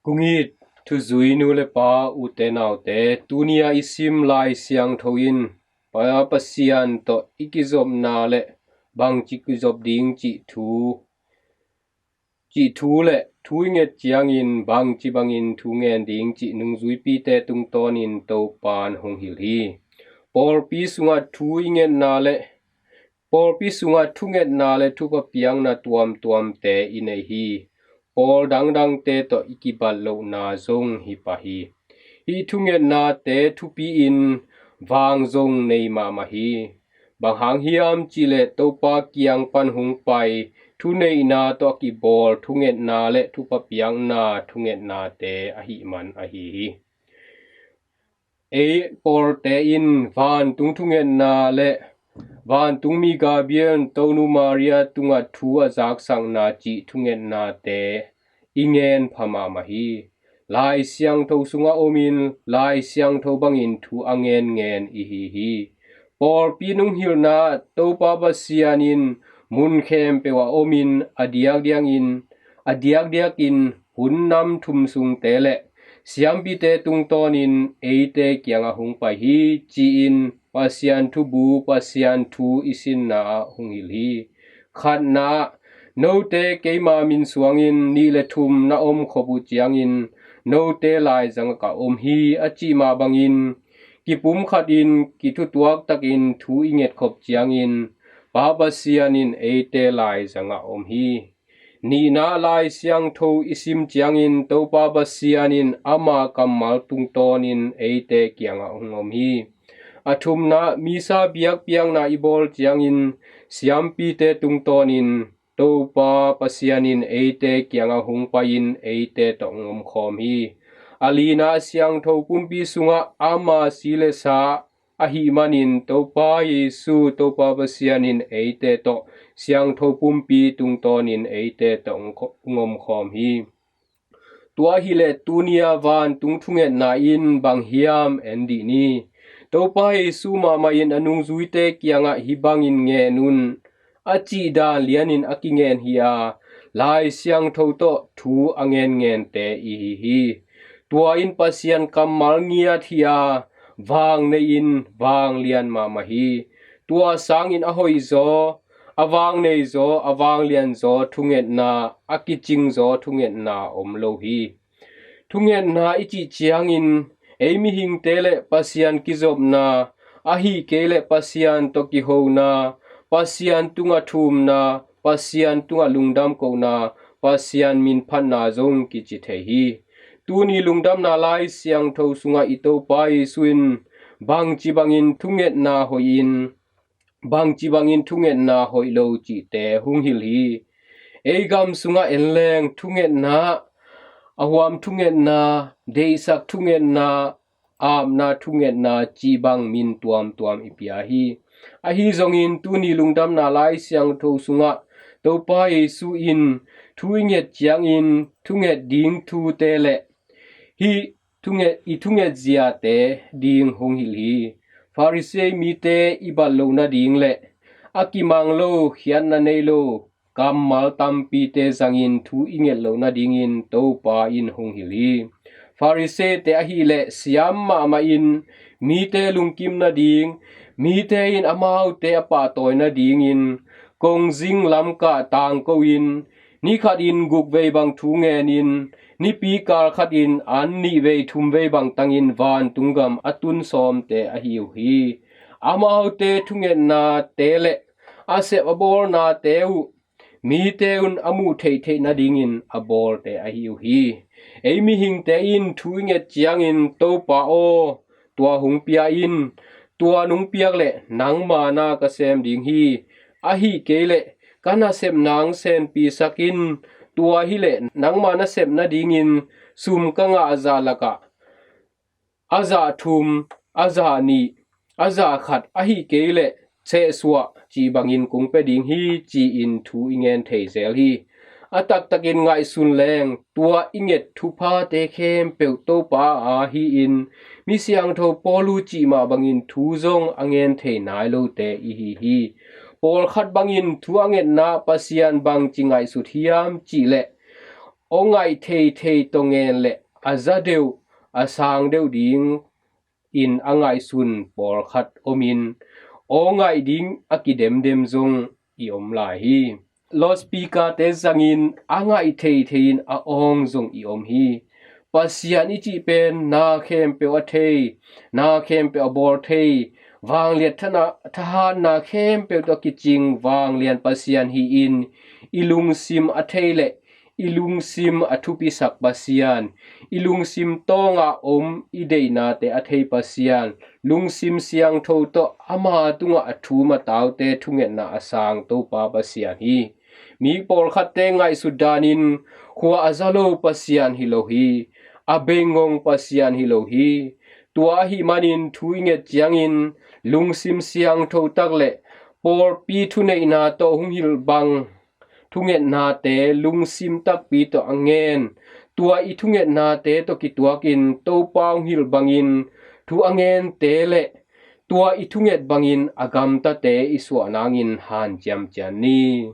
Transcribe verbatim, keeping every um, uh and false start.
Thungit thuzui nu le pa, ute naute, tuni a i sim Lai Siangtho in Pa Pasian tawh i kizopna le bangci kizop ding cih thu, cih thu le thu i nget ciangin bangci bangin thu ngen ding cih nungzuipite tungtawnin Topan hong hilh hi. Pawlpi sungah thu i ngetna le pawlpi sungah thungetna le thupha piakna tuamtuamte i nei hi. Pawl dangdangte tawh i kibat lohna zong hi pah hi. Hih thungetnate thupi-in vang zong nei mahmah hi. Bang hang hiam cihleh Topa kiang pan hong pai thuneihna tawh a kibawl thungetna le thupha piakna thungetnate ahih man ahi hi. Ei pawlte in vantung thungetna le vantungmi Gabriel in Tonu Maria tungah thu a zaksakna cih thungetnate i ngen pha mahmah hi. Lai Siangtho sungah omin Lai Siangtho bangin thu a ngenngen i hi hi. Pawlpi nunghilhna Topa Pasian in mun khempeuh ah omin a diakdiakin a diakdiakin hun nam thum sungte le siampite tungtawnin eite kiangah hong pai hi ci-in Pasian thubu Pasian thu i sinna ah hong hilh hi. Khatna, note keima min suangin nih le thum na om khop uh ciangin note laizangah ka om hi a cih mah bangin kipumkhatin kithutuak takin thu i ngetkhop ciangin Pa Pasian in eite laizangah om hi. Nihna, Lai Siangtho i sim ciangin Topa Pasian in ama kammal tungtawnin eite kiangah hong om hi. A thumna, misa biakpiakna i bawl ciangin siampite tungtawnin Topa Pasian in eite kiangah hong pai-in eite tawh hong omkhawm hi. A lina, siangtho pumpi sungah ama si le sa ahih manin Topa Jesu Topa Pasian in eite tawh siangtho pumpi tungtawnin eite tawh hong omkhawm hi. Tua hileh tuni a vantung thungetna in bang hiam en dih ni. Topa Jesu mahmah in a nungzuite kiangah hih bangin ngen un a cih dan lianin a kingen hi a, Lai Siangtho tawh thu a ngenngente i hi hi. Tua in Pasian kammal ngiat hi a, vang nei-in vang lian mahmah hi. Tua sangin a hoihzaw, a vang neizaw, a vang lianzaw thungetna, a kicingzaw thungetna om lo hi. Thungetna i cih ciangin ei mihingte le Pasian kizopna, ahih kei le Pasian tawh kihona, Pasian tungah thumna, Pasian tungah lungdam kohna, Pasian min phatna zong kici thei hi. Tuni lungdamna Lai Siangtho sungah i Topa Jesu in bangci bangin thungetna hoih in, bangci bangin thungetna hoih lo cihte hong hilh hi. Ei gam sungah en leng thungetna, a huam thungetna, deihsak thungetna, apna thungetna cih bang min tuamtuam i pia hi. Ahi zongin tuni lungdamna Lai Siangtho sungah Topa Jesu in thu i nget ciangin thunget ding thute le hih thunget, i thunget ziate ding hong hilh hi. Pharisee mite i bat loh nading le a kimang lo, khiatna nei lo kammal tampite zangin thu i nget loh nadingin Topa in hong hilh hi. Pharisee-te ahih leh siam mahmah in mite lungkim nading, mite in amaute a pahtawi nadingin kongzing lamkah tangko-in ni khatin guk vei bang thu ngenin, nipi kal khatin an nih vei thum vei bang tangin vantung gam a tun sawmte ahi uh hi. Amaute thungetnate le a sep a bawlnate uh mite un a muh theihtheih nadingin a bawlte ahi uh hi. Ei mihingte in thu i nget ciangin Topa aw, tua hong pia in, tua nong piak leh nangma na ka sem ding hi. Ahih kei leh ka nasepna hong senpisak in, tua hileh nangma nasep nadingin sum ka ngah zah lakah a zah thum, a zah nih, a zah khat, ahih kei leh sehsuah cih bangin kong pia ding hi, ci-in thu i ngen thei zel hi. A taktakin ngaihsun leng tua i nget thuphate khempeuh Topa a hi-in mi siangtho Paulu cih mah bangin thu zong a ngen thei nai lote i hi hi. Pawlkhat bangin thu a ngetna Pasian bangci ngaihsut hiam cihleh aw ngaih theithei tawh ngen leh a za deuh, a sang deuh dingin a ngaihsun pawlkhat omin, aw ngaih ding a kidemdem zong i om lai hi. Loudspeaker-te zangin a ngaih theithei-in a awng zong i om hi. Pasian i cih pen na khempeuh a thei, na khempeuh a bawl thei, vangliat thahatna khempeuh tawh a kicing vanglian Pasian hi-in, i lungsim a thei leh i lungsim a thupisak Pasian, i lungsim tawngah om i deihnate a thei Pasian, lungsim siangtho tawh ama tungah a thum a taute thungetna a sang Topa Pasian hi. Mi pawlkhatte ngaihsut danin khua a za lo Pasian hi lo hi. A beingong Pasian hi lo hi. Tua ahih manin thu i nget ciangin lungsim siangtho tak le pawlpi thuneihna tawh hong hilh bang thungetnate lungsim takpi tawh a ngen, tua i thungetnate tawh kituakin Topa hong hilh bangin thu a ngente le tua i thunget bangin a gamtate i suah nangin hanciam cian ni.